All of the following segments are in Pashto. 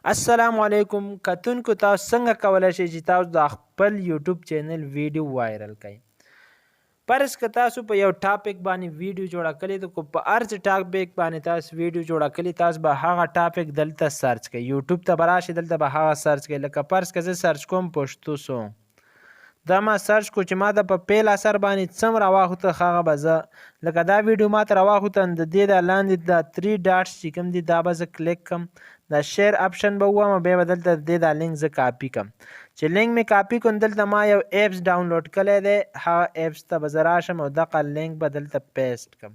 السلام علیکم کتونکو، تاسو څنګه کولای شئ چې تاسو د خپل یوټیوب چینل ویډیو وایرل کړئ؟ فرض که تاسو په یو ټاپک باندې ویډیو جوړه کړې ده، کو په هر څه ټاپک باندې تاسو ویډیو جوړه کړې، تاسو به هغه ټاپک دلته سرچ کړئ. یوټیوب ته به راشئ، دلته به هغه سرچ کړئ. لکه فرض که زه سرچ کوم پښتو سونګ، دا ما سرچ کو چې ما ته په پیل اثر باندې څم راواخوته، هغه به زه لکه دا ویډیو ما ته راواخوته. د دې دا لاندې دا 3 ډاټس چې کوم دي، دا به زه کلیک کم، دا شیر اپشن به ووایم، بیا به دلته د دې دا لینک زه کاپي کم. چې لینک مې کاپي کوم، دلته ما یو اپس ډاونلوډ کړی دی، هغه اپس ته به زه راشم او دغه لینک به دلته پیسټ کم.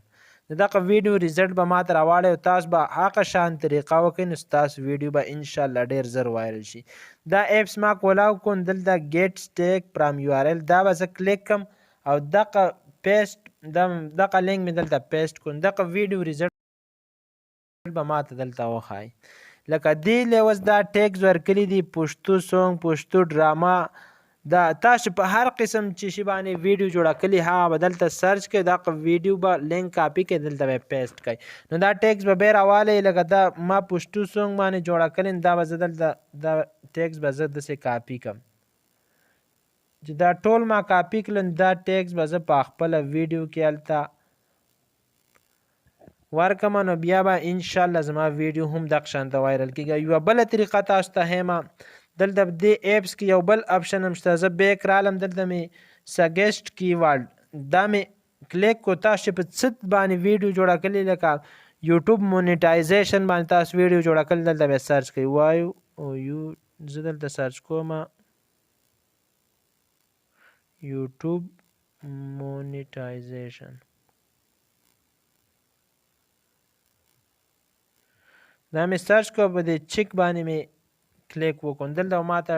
د دغه ویډیو ریزلټ به ما ته راواړی او تاسو به هغه شان طریقه وکړئ، نو ستاسو ویډیو به انشاءالله ډېر زر وایرل شي. دا اپس ما کولاو کوم، دلته ګیټ سټیک فرام یو آر ال، دا به زه کلیک کم او دغه پیسټ، دغه لینک مې دلته پیسټ کوم، دغه ویډیو ریزلټ به ما ته دلته وښایي. لکه دې لیوز دا ټیګز ورکړي دي، پښتو سونګ، پښتو ډرامه، دا تاسو په هر قسم چې شي باندې ویډیو جوړه کړي، هغه به دلته سرچ کړئ، دا ویډیو به لینک کاپي کړئ، دلته به پیسټ کړئ، نو دا ټیکس به بیا راوالی. لکه دا ما پښتو سونګ باندې جوړه کړې، دا به زه دلته دا ټیکس به زه داسې کاپي کړم. چې دا ټول ما کاپي کړل، دا ټیکس به زه په خپله ویډیو کې هلته ورکم، نو بیا به انشاءالله زما ویډیو هم دغه شان ته وایرل کېږي. یوه بله طریقه تاسو ته ښیم، دلته دې اپس کې یو بل اپشن هم شته. زه بیک رالم، دلته مې سجست کیورډ، دا مې کلیک کو. تاسو چې په څه باندې ویډیو جوړه کړې، لکه یوټیوب مونیټایزیشن باندې تاسو ویډیو جوړه کړې، دلته به سرچ کړئ وایو او یو. زه دلته سرچ کوم یوټیوب مونیټایزیشن، دا مې سرچ کو، په دې چک باندې مې کلیک وکړم، دلته ما ته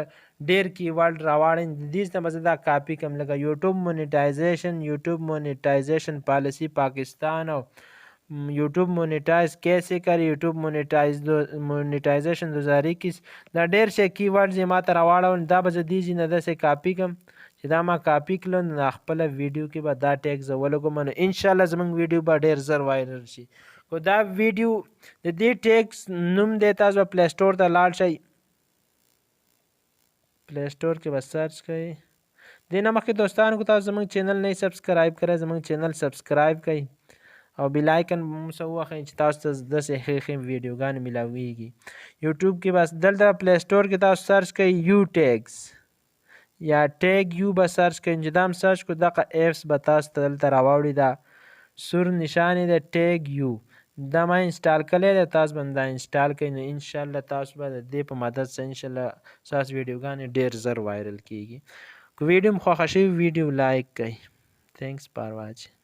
ډیر کیورډ راواړین. د دې نه به زه دا کاپي کړم، لکه یوټیوب مونیټایزیشن، یوټیوب مونیټایزیشن پالیسی پاکستان او یوټیوب مونیټایز کیسه کری، یوټیوب مونیټایزیشن 2021، دا ډیر شی کیورډز یې ما ته راواړول. دا به زه دې ځای نه داسې کاپي کړم. چې دا ما کاپي کړل، نو خپله ویډیو کې به دا ټیګ زه ولګوم، نو انشاءالله زمونږ ویډیو به ډیر زر وایرل شي. کو دا ویډیو د دې ټیګز نوم دی، تاسو به پلی سټور ته لاړ شئ، پلی سټور کې به سرچ کړئ. دې نه مخکې دوستانو، که تاسو زمونږ چینل نه سبسکرایب کړئ، زمونږ چینل سبسکرایب کړئ او بیل آیکن به مو څه ووهئ چې تاسو ته داسې ښې ښې ویډیوګانې میلاویږي. یوټیوب کې بس دلته پلی سټور کې تاسو سرچ کړئ یو ټیګز یا ټیګ یو به سرچ کړئ. چې دا هم سرچ کړو، دغه اپس به تاسو ته دلته راواوړي. دا سور نشان یې دی ټیګ یو، دا ما انسټال کړی دی، تاسو به دا انسټال کړئ، نو انشاءالله تاسو به د دې په مدد سره انشاءالله ستاسو ویډیوګانې ډېر زر وایرل کیږي. که ویډیو مو خوښه شوې، ویډیو لایک کړئ. Thanks for watching.